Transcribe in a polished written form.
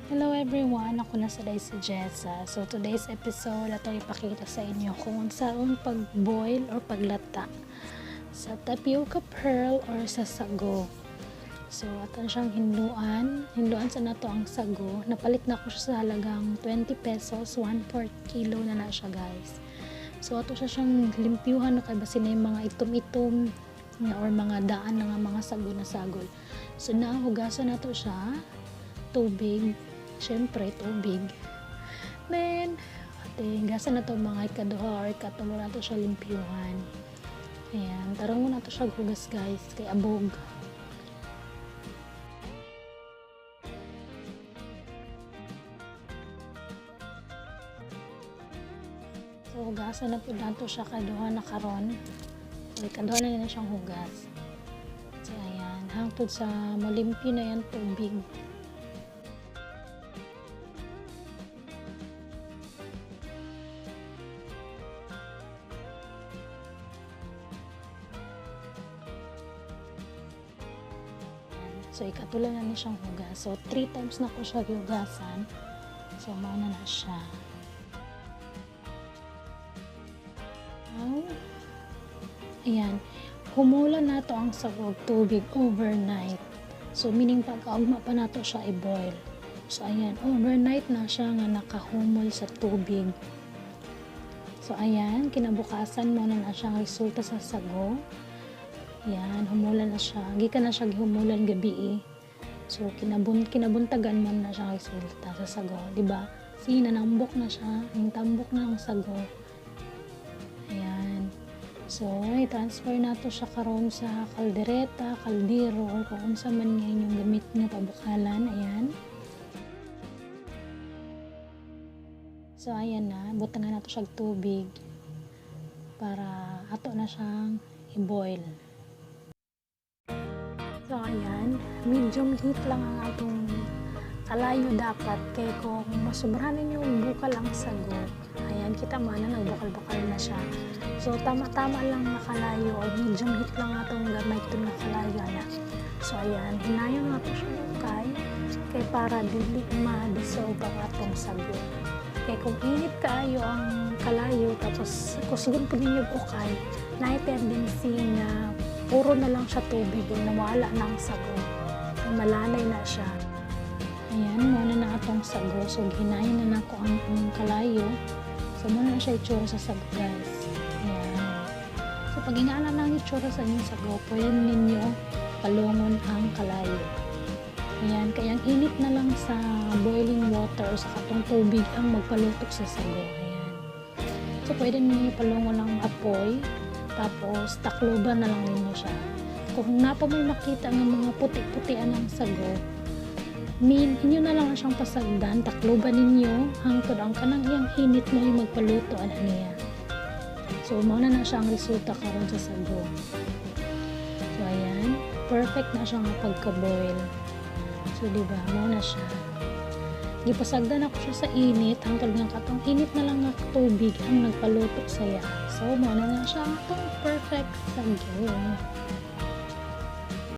Hello everyone, ako na sa si Jessa. So today's episode, atong ipakita sa inyo kung unsaon pag-boil or paglata sa tapioca pearl or sa sago. So aton siyang hinluan. Hinluan sa nato ang sago. Napalit na ko siya sa halagang 20 pesos, 1/4 kilo na na siya, guys. So ato siya siyang limpyuhan no kay basin na yung mga itom-itom or mga daan na nga mga sago na sagol. So na hugasan nato siya tubig, syempre tubig. Then ate gasan na to mga ikaduha or ikatulo na to siya limpyuhan. Ayan, tarong mo na to siya hugas, guys, kay abog. So hugasan na po nato siya kaduha na karon. So ikaduha na na siyang hugas. So ayan, hangtod sa molimpyo na yan tubig. So ikatulo na ni siyang hugas. So 3 times na ko siya gihugasan. So mao na na siya. Now, ayan, humula na to ang sago og tubig overnight. So meaning pag-augma pa nato siya i-boil. So ayan, overnight na siya nga nakahumol sa tubig. So ayan, kinabukasan mo na na siyang resulta sa sago. Ayan, humula na siya. Gikan na siya gihumulan gabi eh. So kinabuntagan man na siya resulta sa sago, di ba? See, nanambok na siya, yung tambok na ang sago. Ayan. So, i-transfer na to siya karon sa kaldereta, kaldero, or kung unsa man nga inyong gamit nga pabukalan. Ayan. So, ayan na. Butangan na to siya og tubig para ato na siyang i-boil. So, ayan. Medium heat lang ang atong kalayo dapat. Kaya kung masobrahan ninyo bukal ang sago, ayan, kita mo na nagbukal-bukal na siya. So, tama-tama lang na kalayo or medium heat lang atong gamay itong nakalayo na. So, ayan, hinayon nato siya ukay kay para dili ma-dissolve ang atong sago. Kaya kung init kaayo ang kalayo, tapos kusgon po ninyo ukay, na tendency nga puro na lang siya tubig o nawala na ang sago. So, malanay na siya. Ayan, muna na atong sago. So, hinayin na nako ang kalayo. So, muna na siya itsura sa sago, guys. Ayan. So, pag ingana na ang itsura sa inyong sago, pwede ninyo palungon ang kalayo. Ayan, kaya ang init na lang sa boiling water o sa katong tubig ang magpalutok sa sago. Ayan. So, pwede ninyo palungon ang apoy. Tapos, takloban na lang ninyo siya. Kung napa mo'y makita ng mga puti-putian ng sago, inyo na lang siyang pasagdan, takloban ninyo, hangtod ang kanang iyang init mo yung magpaluto, ana niya. So, mauna na siya ang resulta karon sa sago. So, ayan. Perfect na siya nga pagka-boil. So, diba? Mauna siya. Gipasagdan ako siya sa init, hangtod nga katong init na lang nga tubig ang nagpaluto saya. So, mauna na siya ang atong perfect sago.